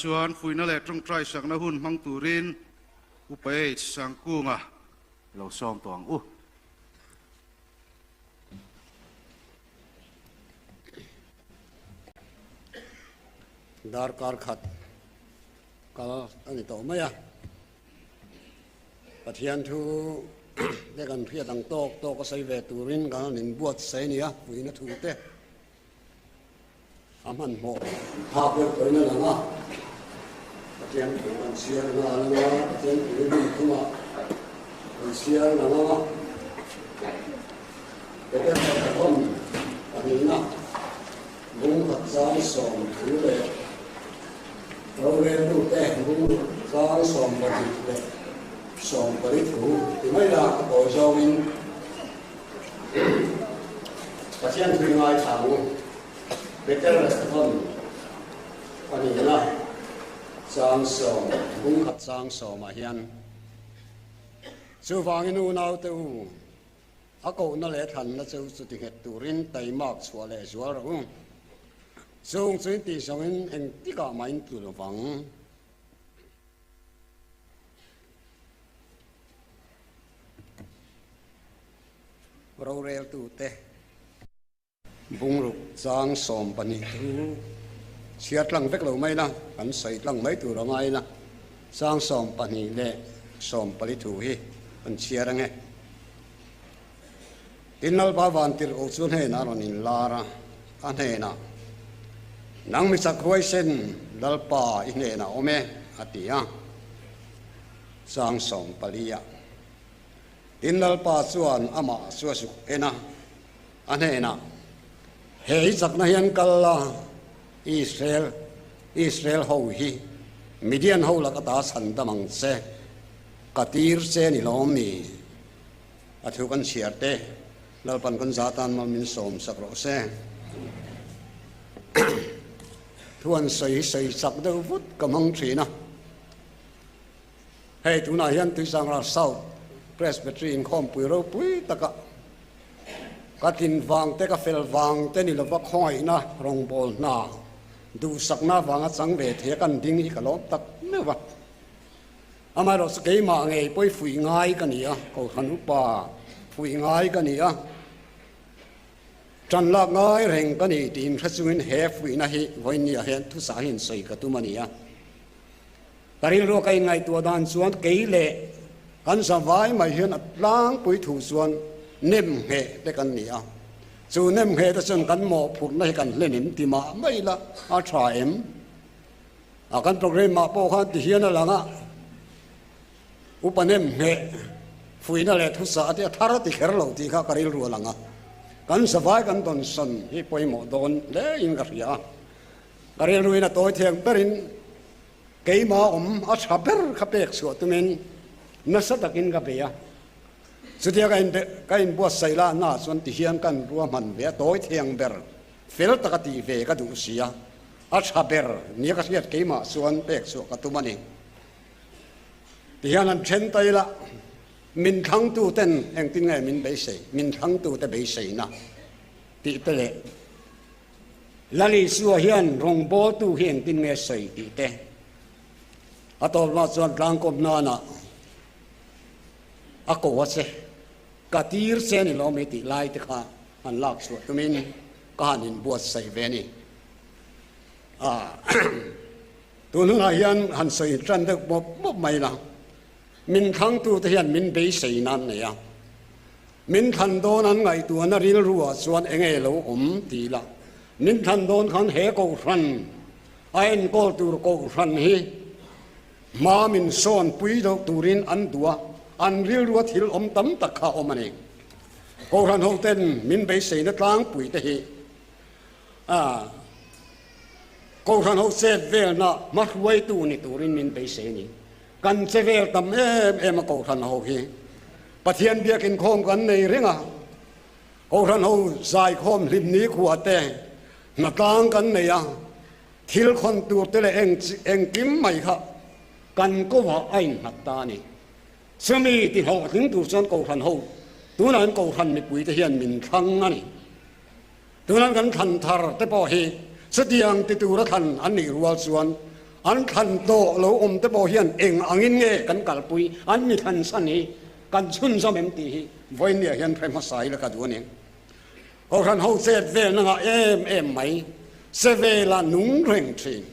chuan fuihna leh tawngtai sakna hun hmang turin Upa H. Sangkunga lo sawm tawh ang u. Darkar khat kal a ni tawh mai a. Pathian thu te kan hriat ang tawk tawk a sawi ve turin kan han inbuatsaih a ni a, puina thu te a hmanhmawh phak deuh tawhin a lang a. Pathian thu kan chhiar nghal ang a, Pathian thu hi hmun thumah kan chhiar lang ang a. Peter Pathawn pahnihna bung khat chang 30 leh roreltute bung chang 20 leh 14 thu ti mai la a tawi zawngin Pathian thui ngaithla ang u. Peter Pathawn pahnihna chang sawm bung khat chang sawmah hian chuvangin unaute u, A kohna leh thlanna chu chuti nghet turin taimak chhuah leh zual rawh u. Chung chu intih zawngin engtikah mah in tlu lovang. Roreltute. Bungruk chang 12 thu chhiar tlang vek lo mai la, kan sawi tlang mai tur a ngai la, chang 12 leh 14 thu hi an chhiar ange. Tin Lalpa Vantirhkoh chu hnenah a rawn inlar a, a hnenah, Nang mi chak huaisen Lalpa i hnenah awm e, a ti a, chang 14 ah. Tin Lalpa chuan amah chu a zuk en a. A hnenah, He i chakna hian kal la, Israel, Israel ho hi Midian ho lak ata chhan dam ang che, ka tir che ni lawm ni? A thu kan chhiar te, Lalpan kan za tan mal min sawm sak rawh se. Thu an sawi hi sawi chak deuh vut ka hmang thin a. Hei tunah hian Tuisangra South Presbytery inkhawmpui ropui taka Ka tlin vang te, ka fel vang te ni lova khawngaihna rawngbâwl hna duhsakna vanga chang ve thei a kan ding hi ka lawm tak meuh a. Amaherawh chu keimah ngei pawi fuih ngai ka ni a, Kohhran upa fuih ngai ka ni a, ṭan lak ngai reng ka ni tiin hre chungin he fuihna hi vawiinniah hian thusa hian sawi ka tum a ni a. Ka rilru ka inngaihtuah dan chuan kei leh kan zavai mai hian a tlangpui thu chuan nem ngheh te kan ni a, chu nem ngheh te chuan kan mawhphurhna hi kan hlen em ti mah mai ila a tha em? A kan programme ah pawh khan ti hian a lang a, upa nem ngheh fuihna leh thusa te a thar a ti kher lo tih kha ka rilru a lang a, kan zavai kan dawnsawn hi pawimawh dawn hle in ka hria a. Ka rilruin a tawi thiang berin keimah awm a tha ber kha pek chhuah tumin nasa takin ka bei a. Chutia ka inbe ka inbuatsaih lah na chuan tihian kan ruahman ve a tawi thiang ber fel taka tih ve ka duh si a, a tha ber nia ka hriat keimah chuan pek chhuah ka tum a ni. Tihian an then ta ila min thlangtu ten engtin nge min beisei, min thlangtu te beiseina tih te leh Lal Isua hian rawngbawltu hi engtin nge sawi tih te a tawpna chuan tlangkawm nana a ko a che, ka tir che ni lo mai tih lai te kha han lak chhuah tumin ka han inbuatsaih ve a ni. Tun hunah hian han sawi tan deuh mawp mawp mai la, Min thlangtute hian min beisei nan nei a, min thlan dawn an ngaihtuahna rilruah chuan eng nge lo awm ti ila, min thlan dawn khan he kohhran a enkawl tur kohhran hi hma min sawn pui deuh turin an duh a, an rilrua thil awm tam tak kha a awm a ni. Kohhran hoten min beiseina tlangpui te hi a kohhran ho chet velna hmahruaitu ni turin min beisei a ni. Kan che vel tam em em a Kohhran ho hi. Pathian biakin khawm kan nei reng a, Kohhran ho zaikhawm hlim ni khua te, hnatlang kan nei a, thil khawn tur te leh eng engkim mai kha kan kovah a innghat ta a ni. Chumi ti hlawhtling tur chuan Kohhran ho tunah hian Kohhran mipui te hian min thlang a ni. Tunah kan thlan thar te pawh hi chutiang ti tura thlan an nih rual chuan An thlan tawh lo awm te pawh hian eng angin nge kan kalpui, an mi thlan chhan hi kan chhunzawm em tih hi vawinia hian hre hmasa ila ka duh a ni. Kohhran ho chet velna ngah em em mai, che vela nung reng thin.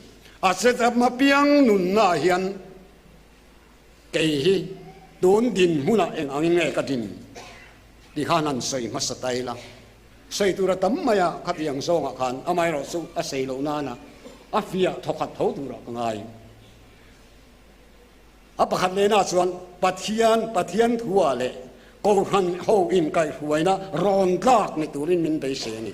A chet ram apiang nunna ah hian kei hi tun dinhmunah eng angin nge ka din ti khan han sawi hmasa ta ila. Sawi tur a tam mai a, khatiang zawngah khan amaherawh chu a sei loh nana a fiah thawkhat tho turah ka ngai. A pakhat lehna chuan Pathian, Pathian thua leh Kohhran ho inkaihhruaina rawn tlak ni turin min beisei a ni.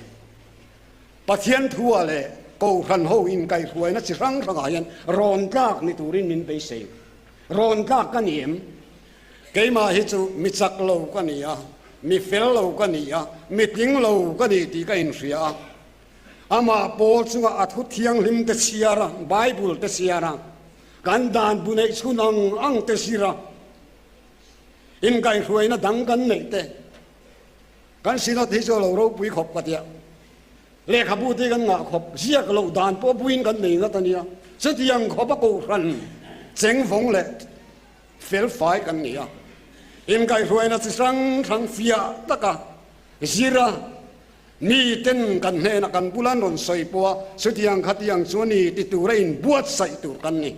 Pathian thua leh Kohhran ho inkaihhruaina chi hrang hrangah hian rawn tlak ni turin min beisei. Rawn tlak ka ni em? Keimah hi chu mi chak lo ka ni a, mi fel lo ka ni a, mi tling lo ka ni tih ka inhria a. Amah pawl chunga a thu thianghlim te chhiar a, Bible te chhiar a, kan dan bu neih chhun ang ang te zir a, inkaihhruaina dang kan neih te, kan Synod hi chu a lo ropui khawp ka tia. Lehkhabu te kan ngah khawp, ziak loh dan pawh buin kan nei ngat a nia. Chutiang khawp a kohhran chengvawng leh fel fai kan ni a, inkaihhruaina chi hrang hrang fiah taka zir a, mi ten kan hnenah kan bula an rawn sawi pawh a, chutiang khatiang chu a ni ti tura inbuatsaih tur kan ni.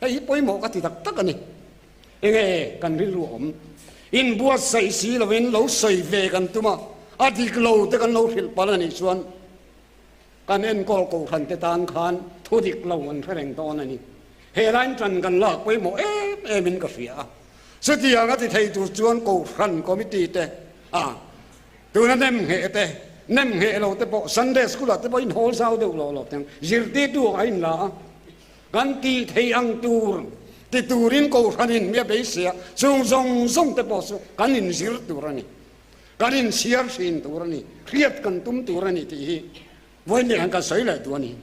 Hei hi pawimawh ka ti tak tak a ni. Enge kan rilru a awm? Inbuatsaih si lovin lo sawi ve kan tum a, a dik lo te kan lo hrilh palh a nih chuan Kan enkawl kohhran te tan khan thu dik lo an hre reng dawn a ni. He line tan kan lak pawimawh em em in ka hria a. Chutiang a ti thei tur chuan kohhran committee te a tuna nem ngheh te, nem ngheh lo te pawh Sunday school ah te pawh in hawl zau deuh lo lo teng zirtirtu ah a in la a. Kan tih thei ang tur ti turin kohhran in mi a beisei a, chung zawng zawng te pawh chu kan inzir tur a ni. Kan inchhiar hrin tur a ni, hriat kan tum tur a ni tih hi vawiin hian kan sawi leh duh a ni.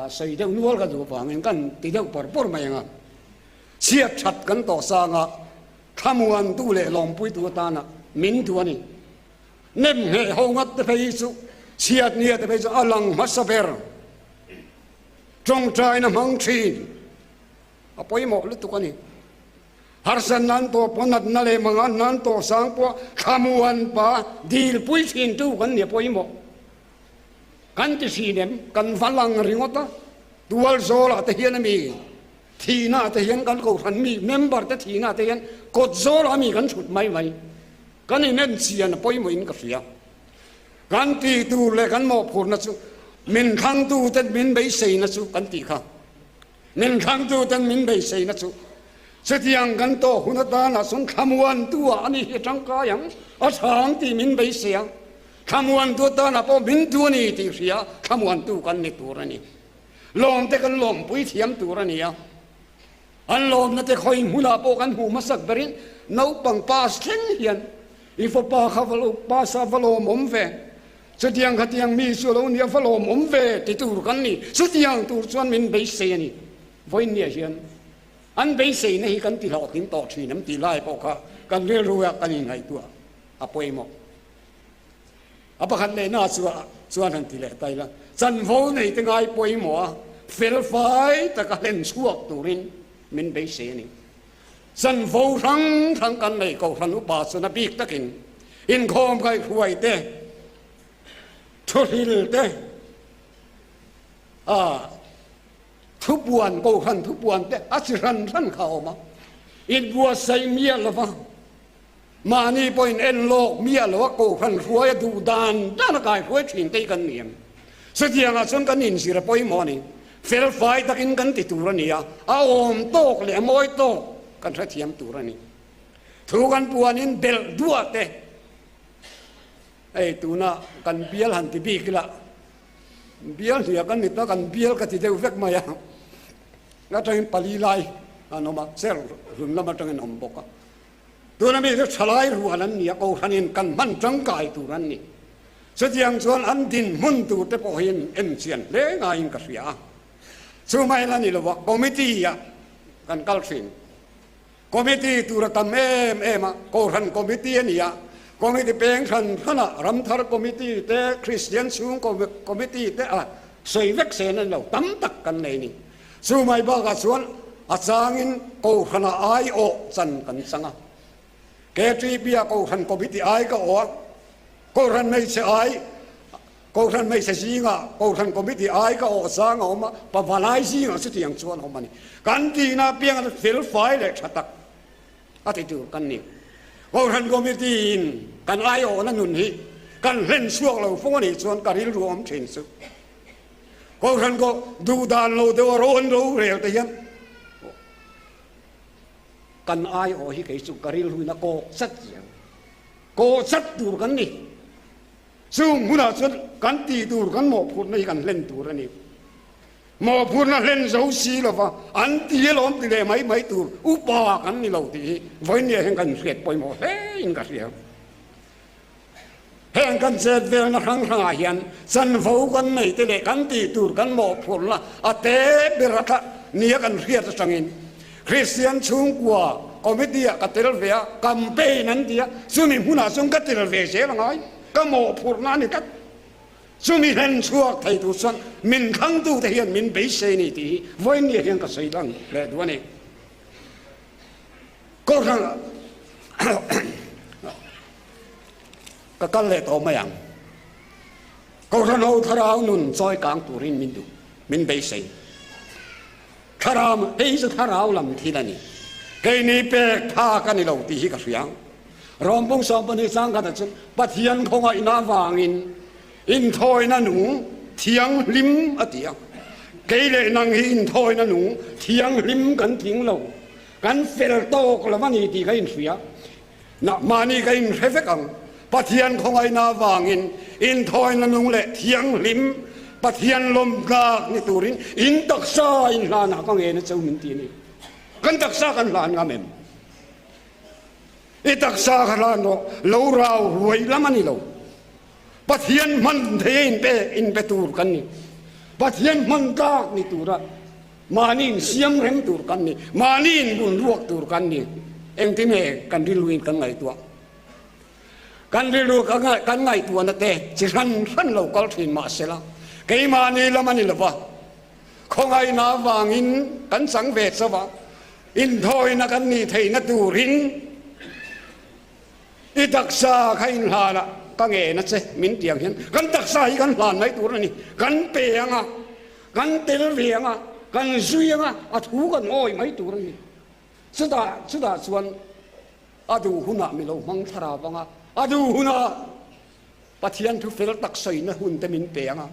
Sawi deuh nual ka duh avangin kan ti deuh pawr pawr mai ang a. Chhiat that kan tawh sanga thlamuantu leh lawmpuitu atana min duh a ni. Nem ngheh ho ngat te phei hi chu chhiat nia te phei chu a lang hmasa ber. Tawngtaina hmang thin a pawimawh lutuk a ni. Harsan nan tawh pawh natna leh mangan nan tawh sang pawh thlamuan pa dilpui thintu kan ni a pawimawh. Kan ti hrin em? Kan va lang ringawt a, tual zawlah te hian a mi thihna te hian kan kohhran mi member te thihna te hian kawt zawlah mi kan thut mai mai. Kan inen chian a pawimawhin ka hria. Kan tih tur leh kan mawhphurhna chu min thlangtu ten min beiseina chu kan tih kha. Min thlangtu ten min beiseina chu chutiang kan tawh hun atana chuan thlamuantu ah a ni hi tangkai ang, a tha ang tih min beisei a, thlamuantu atana pawh min duh a ni tih hria thlamuantu kan ni tur a ni. Lawmte kan lawmpui thiam tur a ni a, an lawmna te khawi hmunah pawh kan hmuh hmasak berin naupang pass thleng hian i fapa kha va lo pass a va lawmawm ve. Chutiang khatiang mi chu a lo nia va lawmawm ve ti tur kan ni. Chutiang tur chuan min beisei a ni. Vawiinniah hian an beiseina hi kan ti hlawhtling tawh thin em tih lai pawh kha kan rilruah kan inngaihtuah a pawimawh. A pakhat lehna chu chuan han ti leh ta ila, chanvo nei te ngai pawimawh a, felfai taka hlen chhuak turin min beisei a ni. Chanvo hrang hrang kan nei Kohhran upa chuan a bik takin inkhawm kaihhruai te, thuhril te, ah thupuan Kohhran thupuan te a chi hran hran kha a awm a. Inbuatsaih miah lova mahni pawhin en lawk miah lo a Kohhran hruai a duh dan dan a kaihhruai thin te hi kan ni em? Chutiangah chuan kan inzir a pawimawh a ni. Felfai takin kan ti tur a ni a, a awm tawk leh a mawi tawk kan hrethiam tur a ni. Thu kan puanin belh duah te, hei tuna kan bial han ti bik ila, bial hnia kan ni ta, kan bial ka ti deuh vek mai a, atangin pali lai an awm a, cher hlun lam atangin awm bawk a. Tuna mi chu thalai rual an ni a, Kohhranin kan hman tangkai tur an ni. Chutiang chuan an dinhmun tur te pawh hian en chian hle ngaiin ka hria a. Chu mai la ni lo a, committee ah kan kal thin. Committee tur a tam em em a, Kohhran committee a ni a, committee peng hran hranah Ramthar committee te, Kristian chhung committee te a sawi vek sen a ni lo, tam tak kan nei a ni. Chu mai bakah chuan a changin Kohhrana aiawh chan kan chang a. KTP-a Kohhran Committee ai ka awh a, Kohhran hmeichhe ai, Kohhran hmeichhe zingah Kohhran Committee ai ka awh chang a awm a, pavalai zingah chutiang chuan a awm a ni. Kan tihna apianga fel fai leh tha tak a ti tur kan ni. Kohhran Committee in kan aiawhna nun hi kan hlen chhuak lo fo a nih chuan ka rilru awm thin chu. Kohhran ko duh dan lo deuh a rawn rorel te hian kan aiawh hi kei chu ka rilruin a kawh chat zel. Kawh chat tur kan ni. Chung hmunah chuan kan tih tur kan mawhphurhna hi kan hlen tur a ni. Mawhphurhna hlen zo si lova an ti alawm ti leh mai mai tur upa kan ni lo tih hi vawinia hian kan hriat pawimawh hle in ka hria. Heng kan chet velna hrang hrangah hian chanvo kan nei te leh kan tih tur kan mawhphurhna a te ber a thla nia kan hriat atangin Kristian chhungkua committee ah ka tel ve a, campaign an ti a, chumi hmunah chuan ka tel ve zel a ngai, ka mawhphurhna a ni tlat. Chumi hlen chhuak thei tur chuan min thlangtute hian min beisei ni tih hi vawiinniah hian ka sawi lang leh duh a ni. Kohhran ka kal leh tawh mai ang. Kohhran ho thlarau nun chawi kang turin min duh, min beisei. Thlarau, hei hi chu thlarau lam thil a ni. Keini pek phak a ni lo tih hi ka hria. Rawmpung 12 chang khatah chuan Pathian khawngaihna avangin inthawina nung thianghlim a ti a. Kei leh nang hi inthawina nung thianghlim kan tling lo, kan fel tawk lo a ni tih ka inhria. Na mahni ka inhre vek ang. Pathian khawngaihna avangin inthawina nung leh thianghlim Pathian lawmtlak ni turin in taksa in hlanah ka ngen a cheu min ti a ni. Kan taksa kan hlan ngam em? I taksa kha hlan rawh, lo rau ruai lam a ni lo. Pathian hman thei a inpe inpe tur kan ni. Pathian hman tlak ni tura mahni insiam reng tur kan ni. Mahni inbun ruak tur kan ni. Engtin nge kan rilruin kan ngaihtuah? Kan rilru kan ngaihtuahna te chi hran hran lo kal thin mah sela, keimahni lam a ni lova, khawngaihna avangin kan chang ve chauh a, inthawina kan nih theihna turin I taksa kha in hlan ah ka ngen a che min ti ang hian kan taksa hi kan hlan mai tur a ni. Kan pe ang a, kan tel ve ang a, kan zui ang a, a thu kan awi mai tur a ni. Chutah chutah chuan a duh hunah mi lo hmang thlarau ang a, a duh hunah Pathian thu fel tak sawina hun te min pe ang a,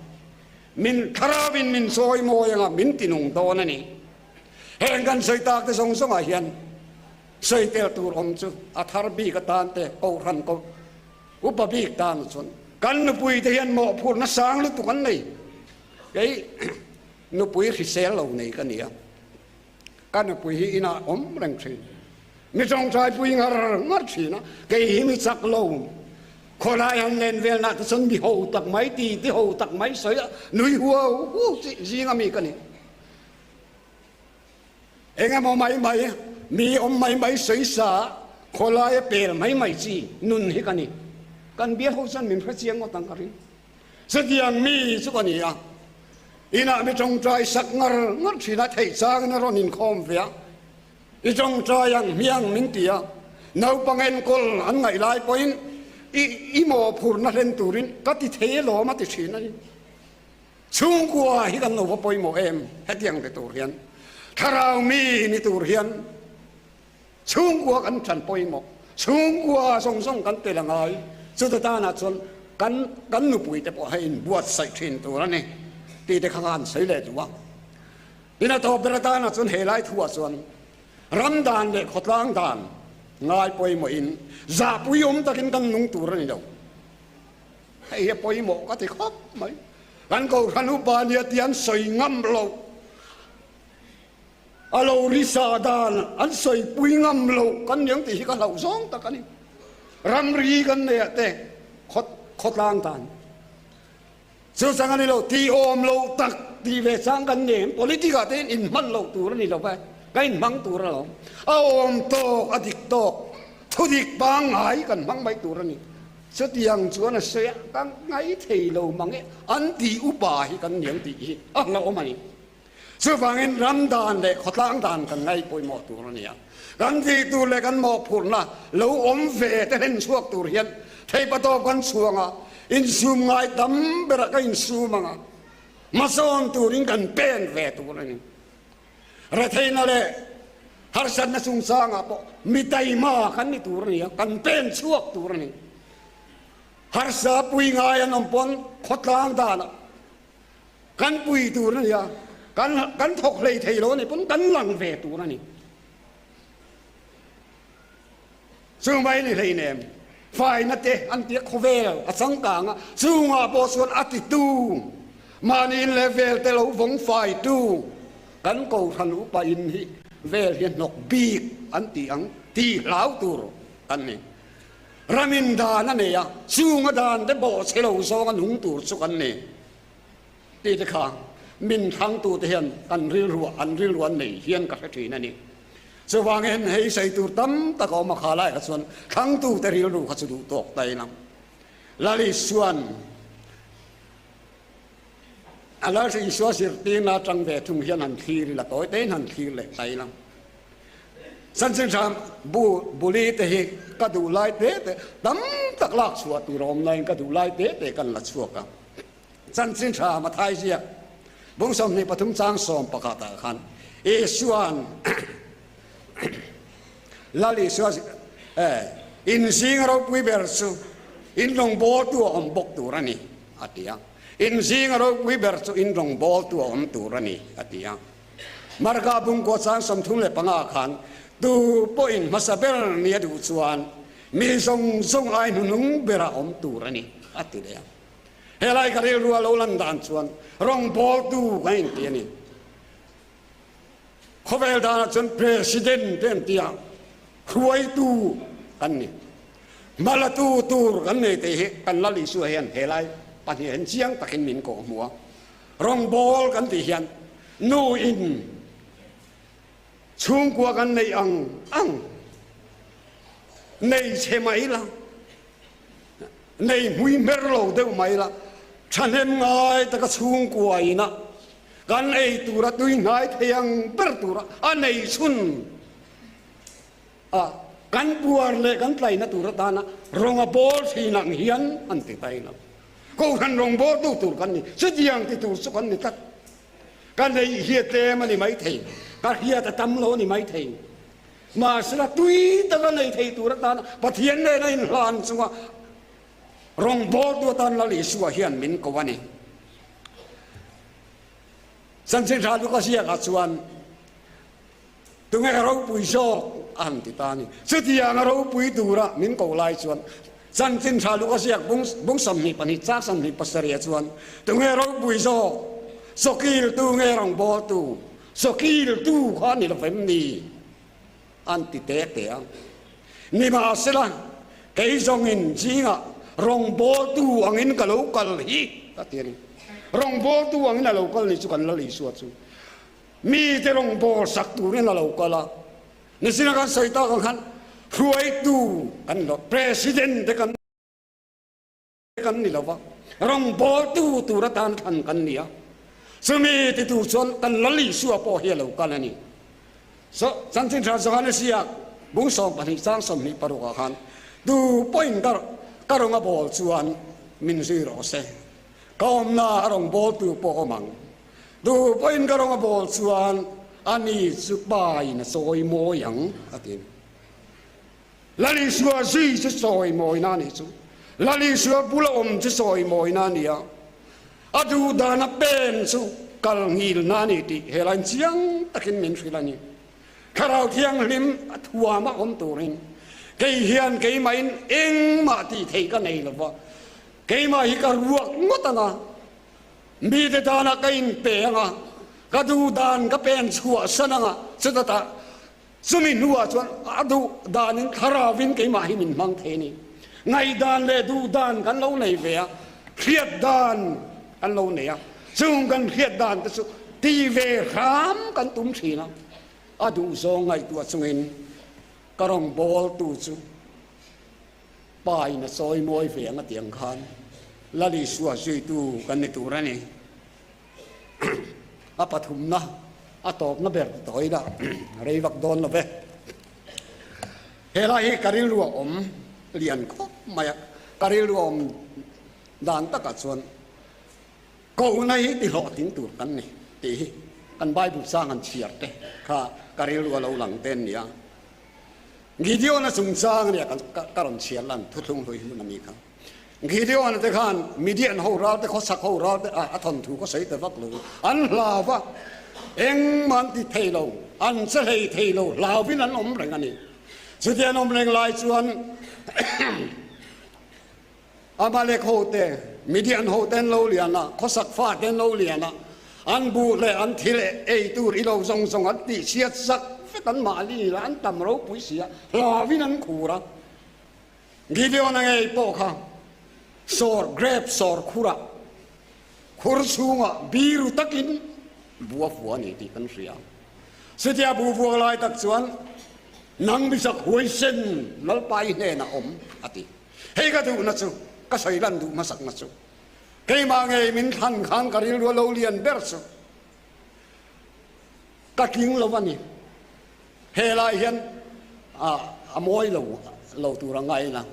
min thlarauin min chawi mawi ang a, min tinung dawn a ni. Heng kan sawi tak te zawng zawngah hian Sawi tel tur awm chu a thar bik atan te Kohhran ko upa bik tan chuan kan nupui te hian mawhphurhna sang lutuk an nei. Kei nupui hrisel lo nei ka ni a, ka nupui hi inah awm reng thin. Mi tawngtaipui ngar ngar thin a, kei hi mi chak lo. Khawlai han len velnah te chuan mi ho tak mai ti ti ho tak mai sawi a nui huau huau chi zinga mi ka ni. Engemaw mai mai, mi awm mai mai sawi sa, khawlaia pel mai mai chi nun hi ka ni. Kan bial ho chuan min hre chiang ngawt ang ka ring. Chutiang mi chu ka ni a, inah mi tawngtai sak ngar ngar thin a, theih changin a rawn inkhawm ve a, i tawngtai ang hmiang min ti a, naupang enkawl an ngaih lai pawhin i i mawhphurna hlen turin ka ti thei alawm a ti thin a ni. Chhungkua hi kan lo va pawimawh em? Hetiang ti tur hian thlarau mi ni tur hian chhungkua kan ṭan pawimawh. Chhungkua zawng zawng kan tel a ngai. Chuta tanah chuan kan kan nupuite pawh hei inbuatsaih ṭhin tur a ni tih te kha khan sawi leh duh a. Tin a tawp ber atanah chuan he lai thuah chuan ram dan leh khawtlang dan ngai pawimawhin zahpui awm takin kan nung tur a ni lo. Hei hi a pawimawh ka ti khawp mai. Kan Kohhran upa nia tih an sawi ngam lo. A lo ri sa dan an sawipui ngam lo kan niang tih hi ka hlauh zawng tak a ni. Ramri kan nei ah te khawtlang dan chu chang a ni lo, tih awm lo tak tih ve chang kan nei em? Politic ah te hian inhman loh tur a ni lo ve, kan inhmang tur a lo. A awm tawk, a dik tawk, thudik pangngai kan hmang mai tur a ni. Chutiang chuan a sawi a, ka ngai thei lo mang e, an tih upa hi kan niang tih hi a hlauhawm a ni. Chuvangin ram dan leh khawtlang dan kan ngaih pawimawh tur a ni a. Kan tih tur leh kan mawhphurhna lo awm ve te hlen chhuak tur hian theipatawp kan chhuang a, insum ngai tam berah ka insum ang a, hmasawn turin kan pen ve tur a ni. Retheihna leh harsatna chungchangah pawh mi taima kan ni tur a ni a, kan pen chhuak tur a ni. Harsa pui ngai an awm pawn khawtlang danah kan pui tur a ni a, kan kan thawk hlei thei lo a nih pawn kan lang ve tur a ni. Chungmai ni hleinem faina te an tia khawvel a changkang a, chungah pawh chuan a titu mahni in leh vel te lo vawng faitu kan kohhran upa in hi vel hi hnawk bik an ti ang tih hlau tur kan ni. Ramin dan a nei a, chunga dan te bawhchhe lo zawnga nung tur chu kan ni tih te kha min thlangtute hian kan rilruah an rilru an nei hian ka hre thin a ni. Chuvangin hei sawi tur tam tak a awm a kha lai kha chuan thlangtute rilru kha chu duh tawk ta ila. Lal Isua'n a Lal Isua zirtirna atang ve thung hian han thlir ila, tawi tein han thlir leh ta ila. Chanchin tha bu buli te hi ka duh lai te te tam tak lak chhuah tur a awm laiin ka duh lai te te kan la chhuak a. Chanchin tha Mathai ziak bung 23 chang 11 ah khan Isua'n Lal Isua in zing ropui ber chu in rawngbawltu a awm bawk tur a ni a ti a. In zing ropui ber chu in rawngbawltu a awm tur a ni a ti a. Marka bungkua chang 35 khan tu pawhin hmasa ber nia duh chuan mi zawng zawng ai hnuhnung berah awm tur a ni, a ti leh a. Helai ka rilru a lo lan dan chuan rawngbawltu kan inti a ni. Khawvel danah chuan President te an ti a, hruaitu kan ni. Hmalatu tur kan nei tih hi kan Lal Isua hian helai pahnih hian chiang takin min kawhhmuh a. Rawngbawl kan tih hian nu in chhungkua kan neih ang ang nei chhe mai la, nei hmui hmer lo deuh mai la, thahnem ngai taka chhungkua ina kan ei tura tui hnai thei ang ber tura a nei chhun a, kan puar leh kan tlaina tur atana rawng a bawl thin ang hian an ti ta ila. Kohhran rawngbawltu tur kan ni, chutiang ti tur chu kan ni tlat. Ka neih hi a tlem a ni maithei, ka hriat a tam lo a ni maithei. Mahsela tui taka nei thei tur atana Pathian nena inhlan chunga rawngbawltu atan Lal Isua hian min ko a ni. Chanchin Tha Luka ziakah chuan Tunge ka ropui zawk a han ti ta a ni. Chutianga ropui tura min ko lai chuan chanchin tha luk a ziak bung 22 chak 27 ah chuan tunge ropui zawk, sawkiltu nge rawngbawltu, sawkiltu kha a ni lo vem ni an ti te te a. Nimahsela, kei zawngin zingah rawngbawltu angin ka lo kal hi ka ti a ni. Rawngbawltu angin a lo kal ni chu kan Lal Isua chu. Mite rawngbâwl sak turin a lo kal a, nichin a kan sawi tak ang khan hruaitu kan ni lo, President te kan kan ni lo va, rawngbâwltu tur atan thlan kan ni a, chumi ti tur chuan kan Lal Isua pawh hi a lo kal a ni. So, Chanchin Tha Johannes ziak bung 12 chang 26 ah khan tu pawhin ka ka rawn a bâwl chuan min zui rawh se, ka awmna a rawngbâwltu pawh awm ang. Duh pawhin ka rawng a bawl chuan a ni chu pa in a chawi mawi ang a ti. Lal Isua zui chu chawi mawina a nih chu. Lal Isua bula awm chu chawi mawina a ni a. A duh dana pen chu kal nghilna a ni tih he lain chiang takin min hrilh a ni. Thlarau Thianghlim a thuama awm turin kei hian keimahin engmah tih theih ka nei lova, keimah hi ka ruak ngawt ang a. Mite tana ka inpe ang a, ka duh dan ka pen chhuah san ang a, chutata chumi hnuah chuan a duh danin thlarauvin keimah hi min hmang thei a ni. Ngaihdan leh duh dan kan lo nei ve a, hriat dan kan lo nei a, chung kan hriat dan te chu ti ve hram kan tum thin a, a duh zawng ngaihtuah chungin ka rawngbawltu chu Pa in a chawi mawi ve ang a ti ang khan Lal Isua zuitu kan ni tur a ni. A pathumna. A tawpna ber tawh ila rei vak dawn lo ve. Helai hi ka rilru a awm lian khawp mai a, ka rilru a awm dan takah chuan kohna hi ti hlawhtling tur kan ni tih hi kan Bible chang han chhiar te kha ka rilru a lo lang te an ni a. Gideon-a chungchang nia ka rawn chhiar lan thuthlung hlui hmun a mi kha. Gideon-a te khan Midian ho ral te khawsak ho ral te a thawnthu ka sawi ta vak lo. An hlau va, engmah an ti thei lo, an che hlei thei lo, hlauvin an awm reng a ni. Chuti an awm reng lai chuan Amalek ho te, Midian ho te an lo lian a, khawsak fa te an lo lian a, an buh leh an thil ei tur i lo zawng zawng an tihchhiat zak vek an mahni lah an tam ropui si a, hlauvin an khur a. Gideon-a ngei pawh kha sawr grape sawr khurah khur chhungah biru takin bu a fua a ni tih kan hria. Chutia bu vuak lai tak chuan nang michak huaisen Lalpa i hnenah awm a ti. Hei ka duhna chu ka sawi lan duh hmasakna chu keimah ngei min thlan khan ka rilru a lo lian ber chu ka tling lo a ni. He lai hian a mawi lo lo tur a ngaina.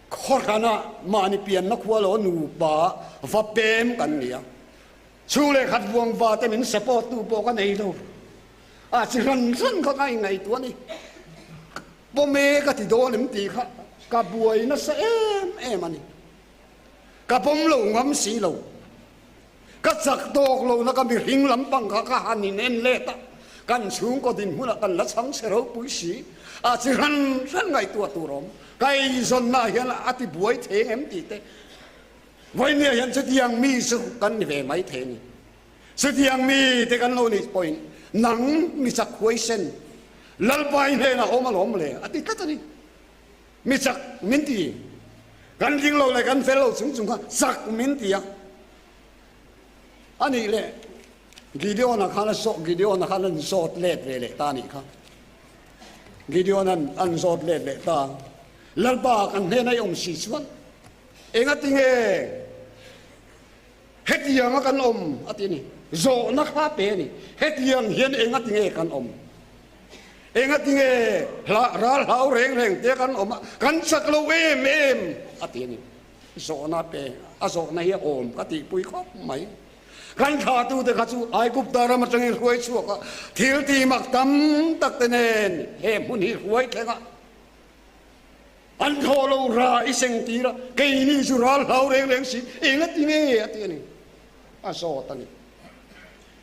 Khawhrana mahni pianna khua lo nupa va pem kan ni a. Chhung leh khat vuang va te min support tu pawh ka nei lo. A chi hran hran kha ka inngaihtuah a ni. Pawm e ka ti dawn em tih kha ka buai nasa em em a ni. Ka pawm lo ngam si lo. Ka chak tawk lohna ka mihring lampang kha ka han in en let a, kan chhungkaw dinhmunah kan la chhang chhe ropui si, a chi hran hran ngaihtuah tur awm. Ka eizawnna hian a ti buai thei em tih te, vawinia hian chutiang mi chu kan ni ve mai thei a ni. Chutiang mi te kan lo nih pawhin nang mi chak huaisen Lalpa i hnenah awm alawm le a ti tlat a ni. Mi chak min ti. Kan ding lo leh kan fel lo chung chung kha chak min ti a. A nih leh Gideon-a khan a zawh, Gideon-a khan an zawt let ve leh ta a nih kha. Gideon-a'n an zawt let leh ta. Lalpa kan hnena i awm si chuan engati nge hetianga kan awm a ti a ni. Zawhna kha pe a ni. Hetiang hian engati nge kan awm? Engati nge ral hlau reng reng te kan awm a, kan chak lo em em a ti a ni. Zawhna pe, a zawhna hi a awm ka tihpui khawp mai. Kan thlahtute kha chu Aigupta ram atangin hruai chhuak a, thil ti mak tam tak te nen he hmun hi hruai thleng a, an thaw lo ra i seng tir a, keini chu ral hlau reng reng si, engati nge a ti a ni, a zawt a ni.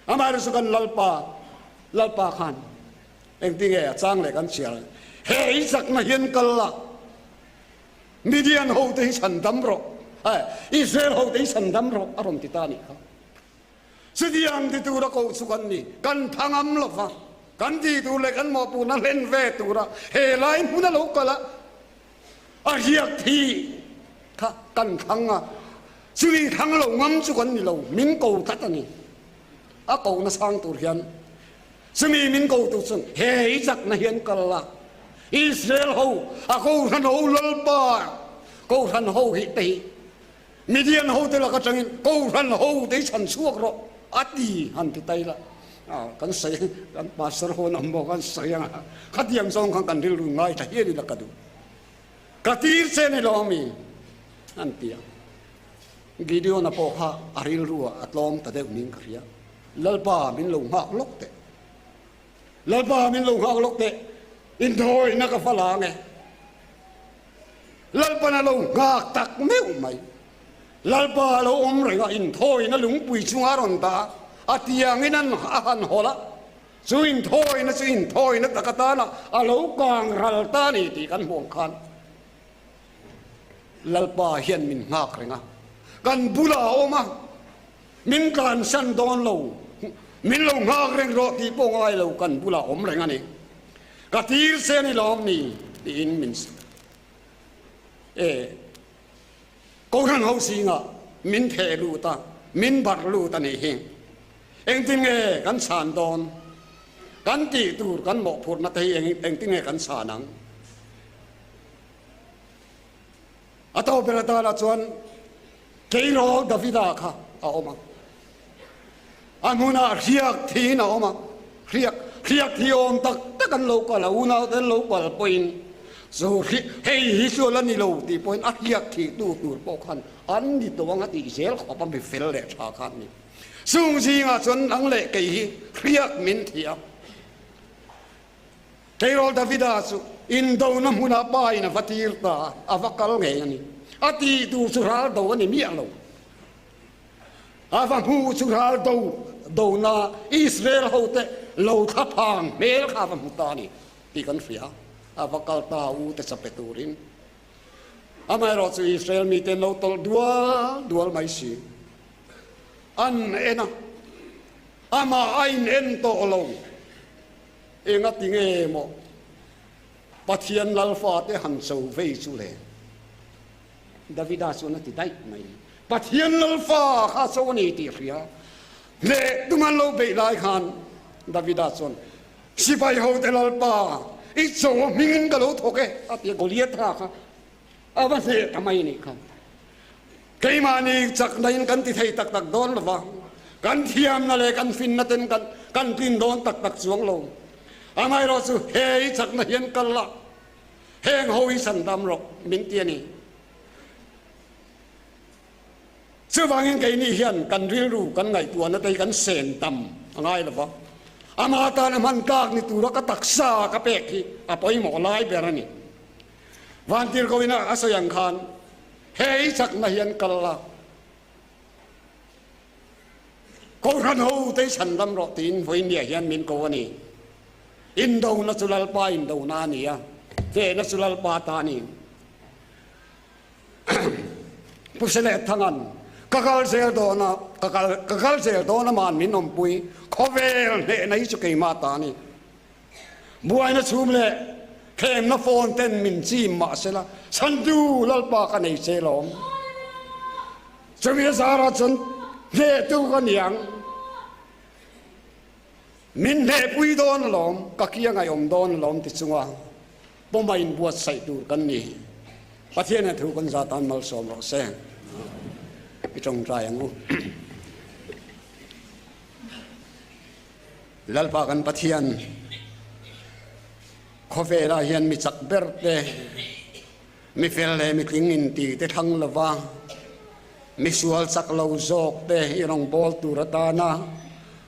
Amaherawhchu kan Lalpa, Lalpa khan engtinge a chang leh kan chhiar ang, he i chakna hian kal la, Midian hote hi chhan dam rawh, Israel hote hi chhan dam rawh a rawn ti ta a nih kha. Chutiang ti tura koh chu kan ni, kan thangam lo va, kan ti tur leh kan mawhpuhna hlen ve tura he lai hmuna lo kal a, a riak thi kha kan thlang a, chumi thlang lo ngam chu kan ni lo, min ko tlat a ni. A kohna sang tur hian Chumi min ko tu chuan he i chakna hian kal la, Israel ho a Kohhran ho Lalpa Kohhran ho hi te hi Midian ho te lak atangin Kohhran ho te hi chhan chhuak rawh a ti han ti tai la. Kan sawi kan pastor ho an awm bawk a an sawi ang a, khatiang zawng khan kan rilru ngaithla hian ila ka duh. Ka tir che ni lo ami an ti a. Gideon-a pawh kha a rilru ah a tlawm ta deuh niin ka hria. Lalpa min lo nghak lawk teh. Lalpa min lo nghak lawk teh. Inthawina ka fa lang e. Lalpan a lo nghak tak meuh mai. Lalpa a lo awm reng a, inthawina lungpui chunga a rawn dah a, a tiangin an a han hawlh a. Chu inthawina chu inthawina tak atana a lo kang ral ta a ni tih kan hmuh ang khan Lalpa hian min nghak reng a, kan bulah a awm a. Min tlansan dawn lo, min lo nghak reng rawh tih pawh ngai lo, kan bulah awm reng a ni. Ka tir che a ni lawm ni? tiin min e Kohhran ho zingah min theh lut a, min barh lut a nih hi. Engtin nge kan chhan dawn? Kan tih tur kan mawhphurhna te hi engtin nge kan chhan ang? A tawp ber atana chuan tleirawl Davida kha a awm a, a hmunah hriak thiin a awm a. hriak thi awm tak tak an lo kal a, unaute an lo kal pawhin chu hei hi chu a la ni lo tih pawhin a hriak thih tu tur pawh khan an ni tawh ang a tih zel khawp a mi fel leh tha kha an ni. Chung zingah chuan nang leh kei hi hriak min thi a. Tleirawl Davida chu indona hmunah pa in a va tir ta a, a va kal ngei a ni. A tih tur chu ral do a ni miah lo. A va hmuh chu ral do dona Israel hote lo thla phang hmel kha a va hmu ta a ni tih kan hria. A va kal ta u te chape turin. Amaherawh chu Israel mite an lo tawlh dual dual mai si. An en a, amah a in en tawh lo. Engati nge maw Pathian Lalfate han cho vei chu le? Davida chuan a ti daih mai. Pathian Lalfa kha cho a ni tih hria. Hneh tum an lo beih lai khan Davida chuan, Sipai hote Lalpa, i cho hmingin ka lo thawk e, a ti a. Goliatha kha a va hneh ta mai nih kha. Keimahni chakna in kan ti thei tak tak dawn lo va, kan thiamna leh kan finna ten kan kan tlin dawn tak tak chuang lo. Amaherawh chu he i chakna hian kal la, heng ho hi san dam rawh min ti a ni. Chuvangin keini hian kan rilru kan ngaihtuahna te hi kan sen tam a ngai lo va, ama tana hman tlak ni tura ka taksa ka pek hi a pawimawh lai ber a ni. Vantirhkoh ina a sawi ang khan he i chakna hian kal la, Kohhran ho te i chhan dam rawh tiin vawinia hian min ko a ni. Indona chu Lalpa indona a ni a, hnehna chu Lalpa ta a ni. Pu Seleh Thangan, Ka kal zel dawn a, ka kal ka kal zel dawn a man min awmpui, khawvel hnehna hi chu keimah ta a ni. Buaina chhum leh thlemna phone ten min chim mah sela, Chhantu Lalpa ka nei che lawm. Chumi a zarah chuan hnehtu ka ni ang. Min hnehpui dawn alawm, ka kia ngaihawm dawn alawm ti chunga pawma inbuatsaih tur kan ni. Pathian he thu kan za tan malsawm rawh se. I tawngtai ang u. Lalpa kan Pathian, khawvelah hian mi chak ber te, mi fel leh mi tling inti te thlang lova, mi sual chak lo zawk te i rawngbâwl tur atana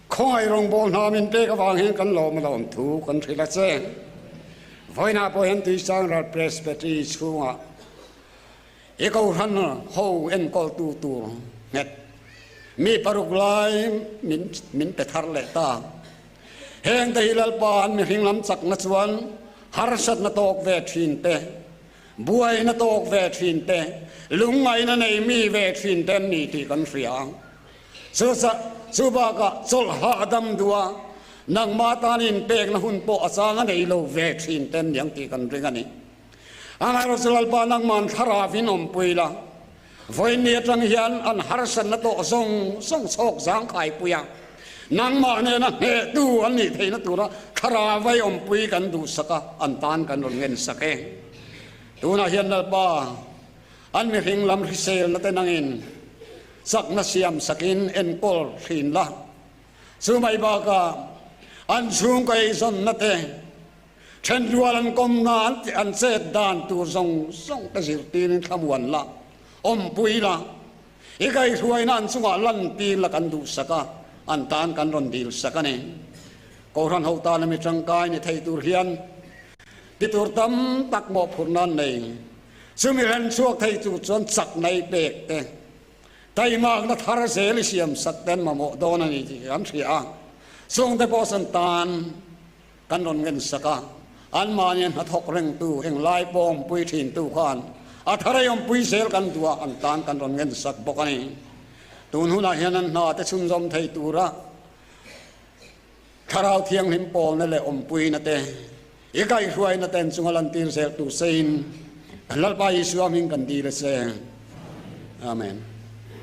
khawngaih rawngbâwl hna min pek avang hian kan lawm alawm thu kan hrilh a che. Vawiinah pawh hian Tuisangral Presbytery chhungah I kohhran ho enkawltu tur nghet mi paruk lai min min pe thar leh ta. Heng te hi Lalpa an mihring lam chakna chuan harsatna tawk ve thin te, buaina tawk ve thin te, lungngaihna nei mi ve thin te an ni tih kan hria. Chu chu bakah chawlh hahdam duh a, nangmah tan inpekna hun pawh a chang a nei lo ve thin te an ni ang tih kan ring a ni. Amaherawhchu chu Lalpa nangman thlarauin awmpui la, vawiinni atang hian an harsatna tawh zawng zawng chhawk zangkhaipui a, nangmah nena hnehtu an nih theihna tura thlarau awmpui kan duhsak a, an tan kan rawn ngensak e. Tunah hian Lalpa, an mihring lam hriselna te nangin chakna siamsakin enkawl thin la, chu mai bakah an chhungkaw eizawnna te, Ṭhenrual an kawmna an tih an chet dan tur zawng zawng te zirtirin thlamuan la, awmpui la, i kaihhruaina an chungah lantir la kan duhsak a, an tan kan rawn dilsak a ni. Kohhran ho tana mi ṭangkai ni thei tur hian ti tur tam tak mawhphurhna an nei. Chumi ren chhuak thei tur chuan chak nei pek te, taimakna thar zel i siamsak te an mamawh dawn a ni tih kan hria a, chungte pawh chuan tan Kan rawn ngensak a, anmahni hnathawk rengtu englai pawh awmpui thintu khan a tharai awmpui zel kan duh a, an tan kan rawn ngensak bawk a ni. Tun hunah hian an hna te chhunzawm thei tura Thlarau Thianghlim pawlna leh awmpuina te, i kaihhruaina te an chunga lantir zel tur seiin kan Lalpa Isua hming kan dil a che. Amen.